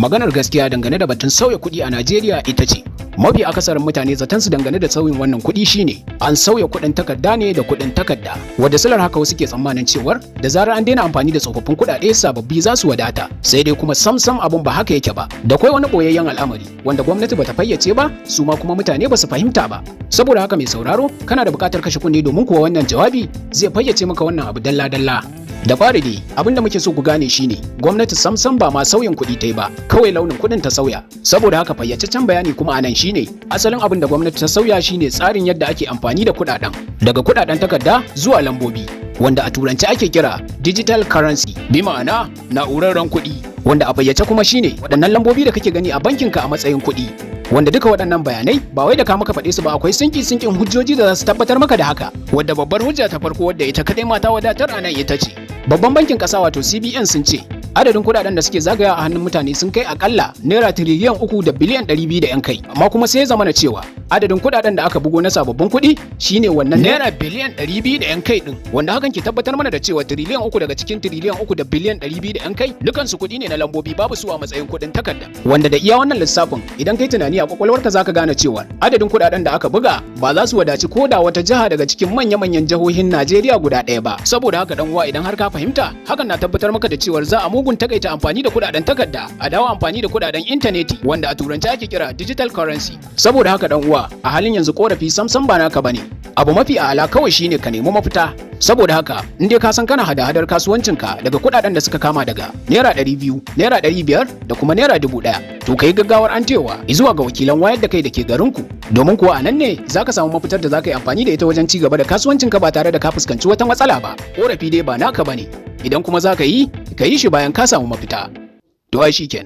Maganar gaskiya dangane da batun sauya kuɗi a Najeriya ita ce, mafi akasarin mutane zaton su dangane da sauyin wannan kuɗi shine an sauya kuɗin takarda ne da kuɗin takarda, wadda silar haka wasu ke tsammanin cewar da zarar an daina amfani da tsofaffin kuɗaɗe, sababbi za su wadata. Sai dai kuma samsam abun ba haka yake ba. Da kwai wani ɓoyayyen al'amari wanda gwamnati bata fayyace ba, su ma kuma mutane ba su fahimta ba. Saboda haka, mai sauraro, kana da buƙatar kashe kunne, domin kuwa wannan jawabi zai fayyace maka wannan abu dalla-dalla. Da fari dai, abin da muke so ku gane shine gwamnati samsam ba ma sauyin kuɗi ta yi ba, kawai launin kuɗin ta sauya. Saboda haka, fayyaceccen bayani kuma anan shine asalin abin da gwamnati ta sauya shine tsarin yadda ake amfani da kuɗaɗen, daga kuɗaɗen takarda zuwa lambobi, wanda a turanci ake kira digital currency, bi ma'ana na'urarren kuɗi, wanda a fayyace kuma shine waɗannan lambobi da kake gani a bankinka a matsayin kuɗi. Wanda duka waɗannan bayanai ba wai da ka maka faɗe su ba, akwai sinki sinkin hujjoji da za su tabbatar maka da haka. Wadda babbar hujja ta farko, wadda ita kadai ma ta wadatar a nan, ita ce babban bankin ƙasa wato CBN sun ce adadin kuɗaɗen da suke zagaya a hannun mutane sun kai akalla naira tiriliyan 3 da biliyan 200 da yan kai. Amma kuma sai ya zama na cewa adadin kuɗaɗen da aka bugo na sababbin kuɗi shine wannan naira biliyan 200 da yan kai din, wanda hakan ke tabbatar mana da cewa tiriliyan 3 daga cikin tiriliyan 3 da biliyan 200 da yan kai dukansu kuɗi ne na lambobi, babu su a matsayin kuɗin takarda. Wanda da iya wannan lissafin, idan kai tunani a kwakwalwarka, zaka gane cewa adadin kuɗaɗen da aka buga ba za su wadaci ko da wata jiha daga cikin manya-manyan jihohin Najeriya guda ɗaya ba. Saboda haka, dan uwa, idan har ka fahimta, hakan na tabbatar maka da cewar za a mugun takaita amfani da kuɗaɗen takarda, a dawo amfani da kuɗaɗen intaneti, wanda a turanci ake kira digital currency. Saboda haka, dan uwa, a halin yanzu korafi samsam ba naka bane. Abu mafi a'ala kawai shine ka nemi mafita. Saboda haka, in dai ka san kana hada-hadar kasuwancinka daga kuɗaɗen da suka kama daga naira 200, naira 500 da kuma naira 1000, to ka yi gaggawar antewa zuwa ga wakilan wayar da kai da ke garinku, domin kuwa a nan ne za ka samu mafitar da za ka yi amfani da ita wajen ci gaba da kasuwancinka ba tare da ka fuskanci wata matsala ba. Korafi dai ba naka bane. Idan kuma za ka yi, ka yi shi bayan ka samu mafita. To ai kenan.